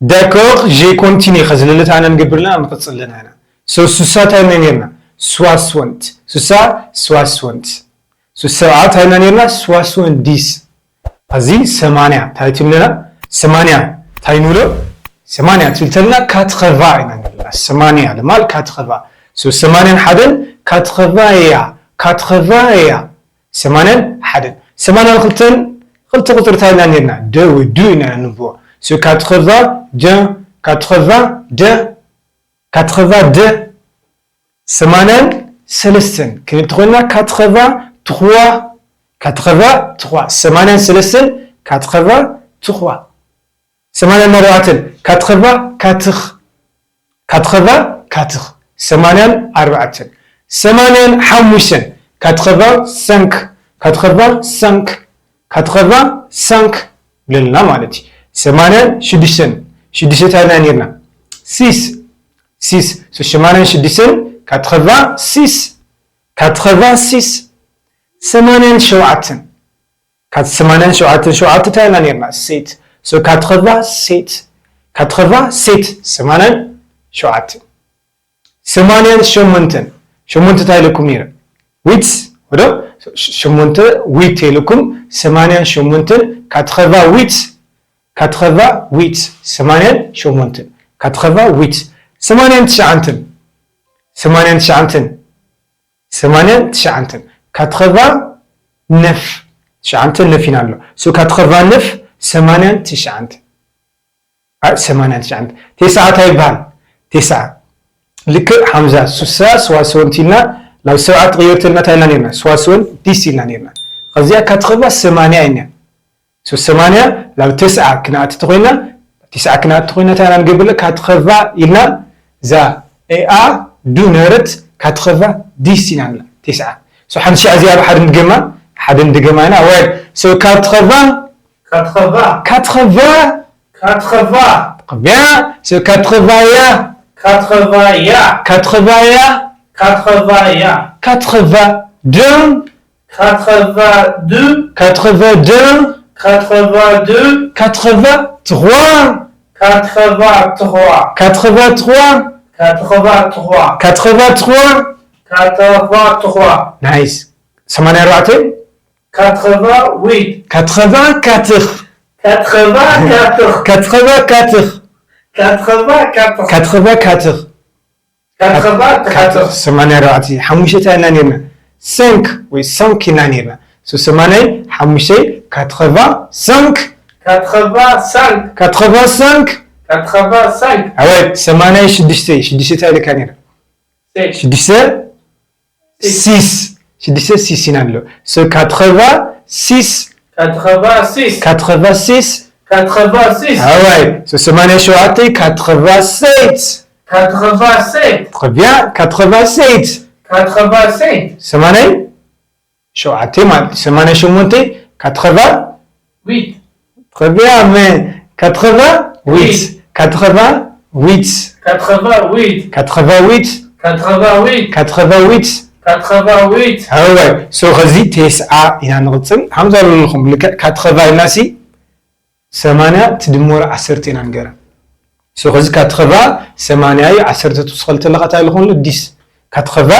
D'accord, j'ai continué. ኸዚ ልልታ ኢና ንገብር ኣለና፣ ንቕጽል ኣለና ኢና። So፣ ስሳ እንታይ ኢና ነርና? ስዋስወንት። ስሳ፣ ስዋስወንት። So፣ ሰብዓ እንታይ ኢና ነርና? ስዋስወንት ዲስ። ኸዚ ሰማንያ እንታይ ትብለና? ሰማንያ እንታይ ንብሎ? ሰማንያ ትብል ተለና ካትኸቫ ኢና ንብለና። ሰማንያ ለማል ካትኸቫ። So፣ ሰማንያን ሓደን ካትኸቫ እያ። ካትኸቫ እያ። ሰማንያን ሓደን። ሰማንያን ክልተን ክልተ ቁጽሪ እንታይ ኢና ነርና? ደ ወይ ዱ ኢና ንብሎ። So፣ ካትኸቫ ደ፣ ካትኸቫ ደ፣ ካትኸቫ ደ። ሰማንያን ሰለስተን ክንብል ተኾይንና ካትኸቫ ትኹዋ፣ ካትኸቫ ትኹዋ። ሰማንያን ሰለስተን ካትኸቫ ትኹዋ። ሰማንያን ኣርባዕተን ካትኸቫ ካትኽ፣ ካትኸቫ ካትኽ። ሰማንያን ኣርባዕተን። ሰማንያን ሓሙሽተን ካትኸቫ ሰንክ፣ ካትኸቫ ሰንክ፣ ካትኸቫ ሰንክ ብለልና ማለት እዩ። ሰማንያን ሽዱሽተን፣ ሽዱሽተ እንታይ ኢና ነርና? ሲስ፣ ሲስ። So፣ ሰማንያን ሽዱሽተን ካትኸቫ ሲስ፣ ካትኸቫ ሲስ። ሰማንያን ሸውዓተን ካት ሰማንያን ሸውዓተን ሸውዓተ እንታይ ኢና ነርና? ሴት። So፣ ካትኸቫ ሴት፣ ካትኸቫ ሴት። ሰማንያን ሸውዓተን። ሰማንያን ሸሞንተን። ሸሞንተ እንታይ ኢለኩም ነይረ? ዊት፣ ወዶ? ሸሞንተ ዊት ኢለኩም። ሰማንያን ሸሞንተን ካትኸቫ ዊት፣ ካትኸቫ ዊት። ሰማንያን ሸሞንተን ካትኸቫ ዊት። ሰማንያን ትሽዓተን። ሰማንያን ትሽዓተን። ሰማንያን ትሽዓተን ካትኸቫ ነፍ። ትሽዓተ ነፍ ኢና ኣሎ። So፣ ካትኸቫ ነፍ ሰማንያን ትሽዓተን። ኣይ፣ ሰማንያን ትሽዓተን። ቴስዓ እንታይ ይበሃል? ቴስዓ። ልክዕ ሓምሳ፣ ስሳ ስዋስወንት ኢልና፣ ናብ ሰብዓ ትቕየር ተልና እንታይ ኢልና ነርና? ስዋስወንት ዲስ ኢልና ነርና። ኸዚኣ ካትኸቫ ሰማንያ ኢና። So፣ ሰማንያ ናብ ተስዓ ክነኣቲ ተኾይና፣ ተስዓ ክነኣቲ ተኾይና፣ እንታይ ኢና ንገብር? ካትኸቫ ኢልና፣ እዛ ኤኣ ዱ ነበረት፣ ካትኸቫ ዲስ ኢና ንብላ። ተስዓ። So፣ ሓንቲ ሻዕ እዚኣ ብሓደ ንድገማ፣ ሓደ ንድገማ ኢና። ወይ፣ so፣ ካትኸቫ፣ ካትኸቫ፣ ካትኸቫ፣ ካትኸቫ። ኸቢያ፣ so፣ ካትኸቫ እያ፣ ካትኸቫ እያ፣ ካትኸቫ እያ፣ ካትኸቫ እያ። ካትኸቫ ደ፣ ካትኸቫ ድ፣ ካትኸቫ ደ፣ ካትኸቫ ድ፣ ካትኸቫ ትኹዋ፣ ካትኸቫ ትኹዋ፣ ካትኸቫ ትኹዋ፣ ካትኸቫ ትኹዋ፣ ካትኸቫ ትኹዋ። ካትኸቫ ትኹዋ። ናይስ። ሰማንያ ኣርባዕተ። ካትኸቫ ዊት። ካትኸቫ ካትኽ። ካትኸቫ ካትኽ። ካትኸቫ ካትኽ። ካትኸቫ ካትኽ። ካትኸቫ ካትኽ። ካትኸቫ ካትኽ። ካትኽ። ሰማንያ ኣርባዕተ። ሓሙሽተ እንታይ ኢልና ነርና? ሰንክ ወይ ሰንክ ኢልና ነርና። So፣ ሰማንያ ሓሙሽተ ካትኸቫ ሰንክ። ካትኸቫ ሰንክ። ካትኸቫ ሰንክ። ካትኸቫ ሰንክ። ኣወይ፣ ሰማንያ ሽዱሽተ፣ ሽዱሽተ እንታይ ኢልካ ነይረ? ሴ። ሽዱሽተ ሲስ። ሲስ። ሽዱሽተ ሲስ ኢና ኣሎ። So፣ ካትኸቫ ሲስ። ካትኸቫ ሲስ። ካትኸቫ ሲስ። ካትኸቫ ሲስ። ኣዋይ። So፣ ሰማንያ ሸውዓተ ካትኸቫ ሴት። ካትኸቫ ሴት። ኸቢያ፣ ካትኸቫ ሴት። ካትኸቫ ሴት። ሰማንያ ሸውዓተ ማለት፣ ሰማንያ ሸሞንተ ካትኸቫ ዊት። ኸቢያ፣ መ-፣ ካትኸቫ ዊት። ዊት። ካትኸቫ ዊት። ካትኸቫ ዊት። ካትኸቫ ዊት። ካትኸቫ ዊት። ካትኸቫ ዊት። ካትኸቫ ዊት። ኣወ፣ so፣ ኸዚ ቴስዓ ኢና ንቕጽል። ሃምዛ ኣለኹም፣ ልክዕ ካትኸቫ ኢልናሲ፣ ሰማንያ ትድመሮ ዓሰርተ ኢና ንገራ። So፣ ኸዚ ካትኸቫ ሰማንያ እዩ፣ ዓሰርተ ትውስኸሉ ተለኻ እንታይ ኢሉ ኾንሉ? ዲስ። ካትኸቫ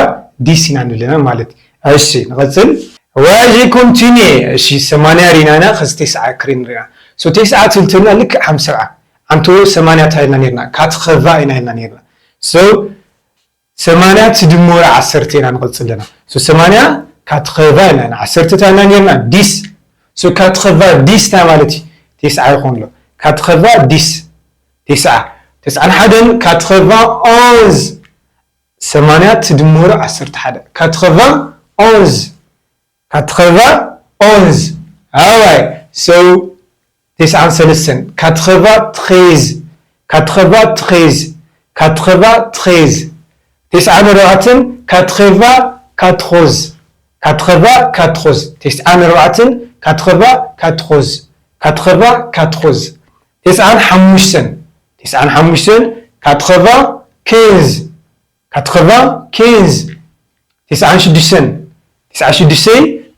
ዲስ ኢና ንብለና ማለት እዩ። እሺ፣ ንቐጽል። Voyage continue። እሺ፣ ሰማንያ ሪና ኢና፣ ኸዚ ቴስዓ ክሪን ሪና። So፣ ቴስዓ ትብል ተለና ልክዕ ሓምሳ ሰብዓ። ኣንቶ ሰማንያ እንታይ ኢልና ነርና? ካትኸቫ ኢና ኢልና ነርና። So፣ ሰማንያ ትድመሮ ዓሰርተ ኢና ንቐጽል ኣለና። So፣ ሰማንያ ካትኸቫ ኢና፣ ዓሰርተ እንታይ ኢና ነርና? ዲስ። So፣ ካትኸቫ ዲስ እንታይ ማለት እዩ? ቴስዓ ይኾን ኣሎ። ካትኸቫ ዲስ። ቴስዓ። ቴስዓን ሓደን ካትኸቫ ኦንዝ። ሰማንያ ትድመሮ ዓሰርተ ሓደ። ካትኸቫ ኦንዝ። ካትኸቫ ኦንዝ። ኣዋይ። So፣ ቴስዓን ሰለስተን። ካትኸቫ ትሬዝ። ካትኸቫ ትሬዝ። ካትኸቫ ትሬዝ። ቴስዓን ኣርባዕተን። ካትኸቫ ካትሮዝ። ካትኸቫ ካትሮዝ። ቴስዓን ኣርባዕተን። ካትኸቫ ካትሮዝ። ካትኸቫ ካትሮዝ። ቴስዓን ሓሙሽተን። ቴስዓን ሓሙሽተን። ካትኸቫ ኬንዝ። ካትኸቫ ኬንዝ። ቴስዓን ሽዱሽተን። ቴስዓን ሽዱሽተ።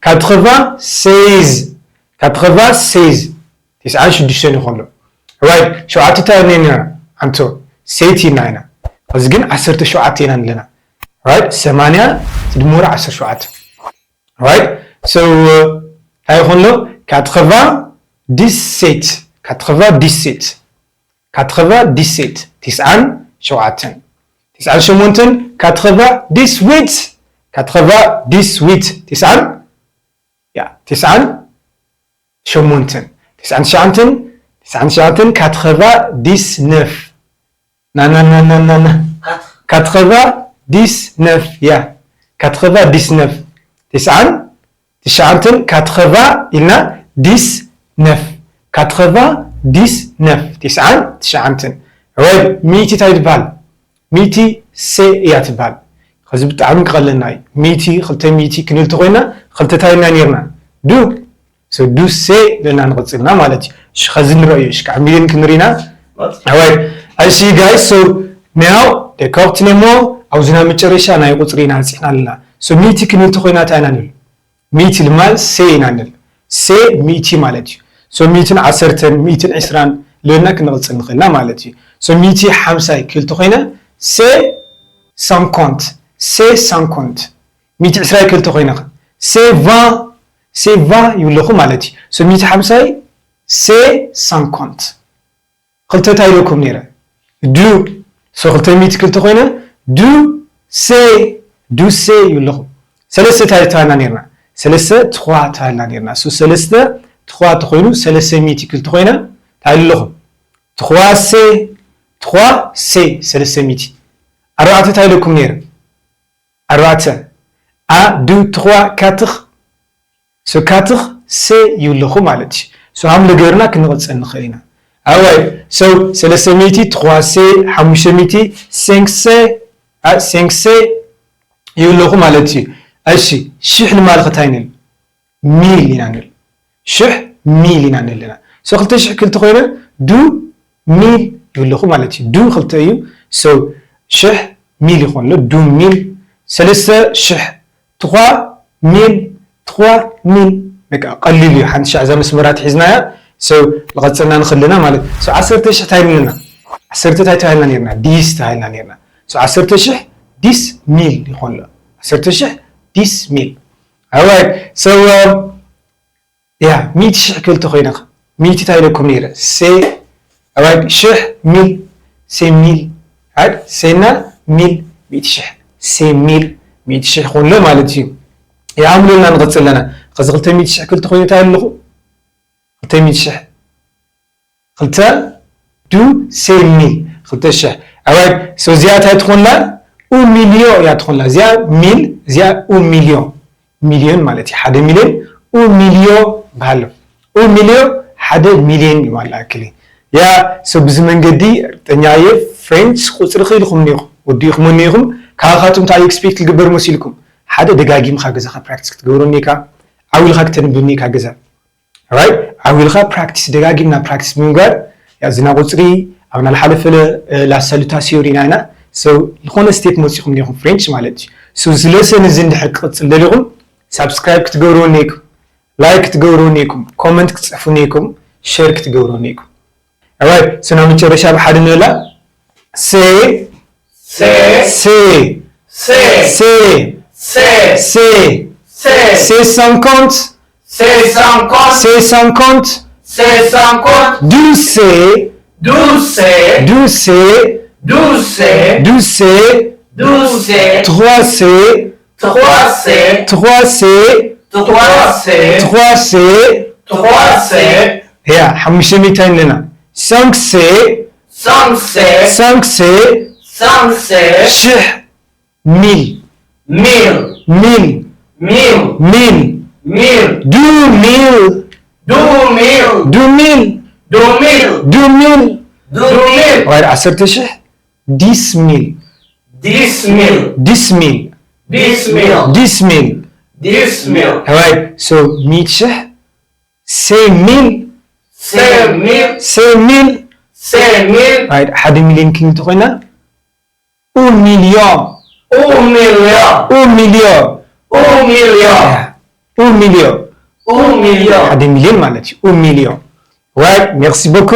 ካትኸቫ ሴዝ። ካትኸቫ ሴዝ። ቴስዓን ሽዱሽተን ይኾን ኣሎ። Right? ሸውዓተ እንታይ ኢና ነርና? ኣንቶ፣ ሴት ኢልና ኢና። እዚ ግን ዓሰርተ ሸውዓተ ኢና ኣለና። Right? ሰማንያ ትድምሩ ዓሰርተ ሸውዓተ። Right? So እንታይ ይኾን ኣሎ? Quatre-vingt-dix-sept፣ quatre-vingt-dix-sept፣ quatre-vingt-dix-sept፣ ትስዓን ሸውዓተን፣ ትስዓን ሸሞንተን፣ quatre-vingt-dix-huit፣ quatre-vingt-dix-huit፣ ትስዓን፣ ያ፣ ትስዓን ሸሞንተን፣ ትስዓን ትሽዓንተን፣ ትስዓን ትሽዓንተን፣ quatre-vingt-dix-neuf። ና፣ ና፣ ና፣ ና፣ ና፣ ና። Quatre-vingt-dix-neuf፣ ያ። Quatre-vingt-dix-neuf። ትስዓን ትሽዓንተን፣ quatre-vingt ኢልና፣ dix-neuf። Quatre-vingt-dix-neuf። ትስዓን ትሽዓንተን። ወይ፣ ሚእቲ እንታይ ትበሃል? ሚእቲ ሴ እያ ትበሃል። ኸዚ ብጣዕሚ ክቐለልና እዩ። ሚእቲ፣ ክልተ ሚእቲ ክንብል ተኾይና፣ ክልተ እንታይ ኢልና ነይርና? ዱ። So፣ ዱ ሴ ኢልና ንቕጽልና ማለት እዩ። እሺ፣ ኸዚ ንረእዮ። እሺ፣ ከዓ ሚልዮን ክንሪና። ኣዋይ። I see, guys. So, now, the correct name፣ ኣብዚ ናብ መጨረሻ ናይ ቁጽሪ ኢና በጺሕና ኣለና። So፣ ሚእቲ ክንብል ተኾይና እንታይ ኢና ንብል? ሚእቲ ድማ ሴ ኢና ንብል። ሴ ሚእቲ ማለት እዩ። So፣ ሚእትን ዓሰርተን፣ ሚእትን ዕስራን ኢልና ክንቕጽል ንኽእልና ማለት እዩ። So፣ ሚእቲ ሓምሳይ ክብል ተኾይነ፣ ሴ ሳንኮንት፣ ሴ ሳንኮንት። ሚእቲ ዕስራይ ክብል ተኾይነ ኸ፣ ሴ ቫ፣ ሴ ቫ ይብለኹ ማለት እዩ። So፣ ሚእቲ ሓምሳይ፣ ሴ ሳንኮንት። ክልተ እንታይ ኢለኩም ነይረ? ዱ። So፣ ክልተ ሚእቲ ክልተ ኮይነ፣ ዱ ሴ፣ ዱ ሴ ይብለኹ። ሰለስተ እንታይ ተባሂልና ነይርና? ሰለስተ ትኹዋ ተባሂልና ነይርና። So፣ ሰለስተ ትኹዋ ተኾይኑ፣ ሰለስተ ሚእቲ ክልተ ኮይነ፣ እንታይ ኢለኹ? ትኹዋ ሴ፣ ትኹዋ ሴ፣ ሰለስተ ሚእቲ። ኣርባዕተ እንታይ ኢለኩም ነይረ? ኣርባዕተ። ኣ፣ ዱ፣ ትኹዋ፣ ካትኽ። So፣ ካትኽ ሴ ይብለኹ ማለት እዩ። So፣ ሃምለ ገርና ክንቕጽል ንኽእል ኢና። ኣዋይ፣ so፣ ሰለስተ ሚእቲ፣ ትኹዋ ሴ፣ ሓሙሽተ ሚእቲ፣ ሴንክ ሴ፣ ኣ፣ ሴንክ ሴ ይብለኹ ማለት እዩ። እሺ፣ ሽሕ ንማልኸ እንታይ ንብል? ሚል ኢና ንብል። ሽሕ ሚል ኢና ንብል ኣለና። So፣ ክልተ ሽሕ ክልተ ኮይነ፣ ዱ ሚል ይብለኹ ማለት እዩ። ዱ ክልተ እዩ። So፣ ሽሕ ሚል ይኾን ኣሎ። ዱ ሚል። ሰለስተ ሽሕ ትዃ ሚል፣ ትዃ ሚል። በቃ፣ ቀሊል እዩ። ሓንቲ ሻዕ እዛ መስመራት ሒዝናያ። So፣ ንቐጽልና ንኽእልና ማለት። So፣ ዓሰርተ ሽሕ እንታይ ንብልና? ዓሰርተ እንታይ ተባሂልና ነርና? ዲስ ተባሂልና ነርና። So፣ ዓሰርተ ሽሕ ዲስ ሚል ይኾን ኣሎ። ዓሰርተ ሽሕ ዲስ ሚል። Alright. So, um, ያ፣ ሚእቲ ሽሕ ክብል ተኾይነ ኸ? ሚእቲ እንታይ ኢለኩም ነይረ? ሴ፣ right? ሽሕ፣ ሚል፣ ሴ ሚል፣ right? ሴና ሚል፣ ሚእቲ ሽሕ፣ ሴ ሚል፣ ሚእቲ ሽሕ ይኾን ኣሎ ማለት እዩ። ያ፣ ኣምሉና ንቐጽል ኣለና። ኸዚ ክልተ ሚእቲ ሽሕ ክብል ተኾይኑ እንታይ ኣለኹ? ክልተ ሚእቲ ሽሕ። ክልተ ዱ ሴ ሚል፣ ክልተ ሽሕ። Alright, so እዚኣ እንታይ ትኾንላ? ኡ ሚልዮ እያ ትኾንላ። እዚኣ ሚል፣ እዚኣ ኡ ሚልዮ። ሚልዮን ማለት እዩ። ሓደ ሚልዮን ኡ ሚልዮ በሃሎ። ኡ ሚልዮ ሓደ ሚልዮን እዩ ማለት ኣክል። ያ፣ so ብዚ መንገዲ እርግጠኛ እየ ፍሬንች ቁጽሪ ክኢልኩም እኒኹም፣ ወዲእኩም እኒኹም። ካባኻትኩም እንታይ ኤክስፔክት ዝግበር መሲልኩም? ሓደ ደጋጊምካ ገዛኻ ፕራክቲስ ክትገብሮ እኒካ፣ ዓው ኢልካ ክተንብብ እኒካ ገዛ። Right? ዓው ኢልካ ፕራክቲስ፣ ደጋጊምና ፕራክቲስ ብምግባር፣ ያ፣ ዝና ቁጽሪ ኣብ ናልሓለፈ ለ-፣ እ፣ ላሳሉታ ሲዮሪ ኢና ኢና። So፣ ዝኾነ ስቴፕ መጺኹም ዲኹም ፍሬንች ማለት እዩ። So፣ እዚ ለሰን እዚ እንድሕር ክቕጽል ደሊኹም፣ ሳብስክራይብ ክትገብርዎ እኒኩም፣ ላይክ ክትገብርዎ እኒኩም፣ ኮመንት ክትጽሕፉ እኒኩም፣ ሼር ክትገብርዎ እኒኩም። Alright, so ናብ መጨረሻ ብሓደ ንበላ። ሴ፣ ሴ፣ ሴ፣ ሴ፣ ሴ፣ ሴ፣ ሴ፣ ሴ፣ ሴ ሳንኮንት፣ ሴ ሳንኮንት፣ ሴ ሳንኮንት፣ ሴ ሳንኮንት፣ ዱ ሴ፣ ዱ ሴ፣ ዱ ሴ፣ ዱ ሴ፣ ዱ ሴ፣ ዱ ሴ፣ ትኹዋ ሴ፣ ትኹዋ ሴ፣ ትኹዋ ሴ፣ ትኹዋ ሴ፣ ትኹዋ ሴ፣ ትኹዋ ሴ፣ ያ፣ ሓሙሽተ ሚእቲ ኣለና። ሳንክ ሴ፣ ሳንክ ሴ፣ ሳንክ ሴ፣ ሳንክ ሴ፣ ሽሕ ሚል፣ ሚል፣ ሚል፣ ሚል፣ ሚል፣ ሚል፣ ዱ ሚል፣ ዱ ሚል፣ ዱ ሚል፣ ዱ ሚል፣ ዱ ሚል፣ ዱ ሚል። ራይት፣ ዓሰርተ ሽሕ፣ ዲስ ሚል፣ ዲስ ሚል፣ ዲስ ሚል፣ ዲስ ሚል፣ ዲስ ሚል፣ ዲስ ሚል። ራይት፣ ሶ ሚእቲ ሽሕ፣ ሴ ሚል፣ ሴ ሚል፣ ሴ ሚል፣ ሴ ሚል። ራይት፣ ሓደ ሚልዮን ክንብል ተኾይና፣ ኡ ሚልዮን፣ ኡ ሚልዮን፣ ኡ ሚልዮን፣ ኡ ሚልዮን፣ ያ፣ ኡ ሚልዮን፣ ኡ ሚልዮን። ሓደ ሚልዮን ማለት እዩ። ኡ ሚልዮን። ራይት፣ ሜርሲ ቦኩ።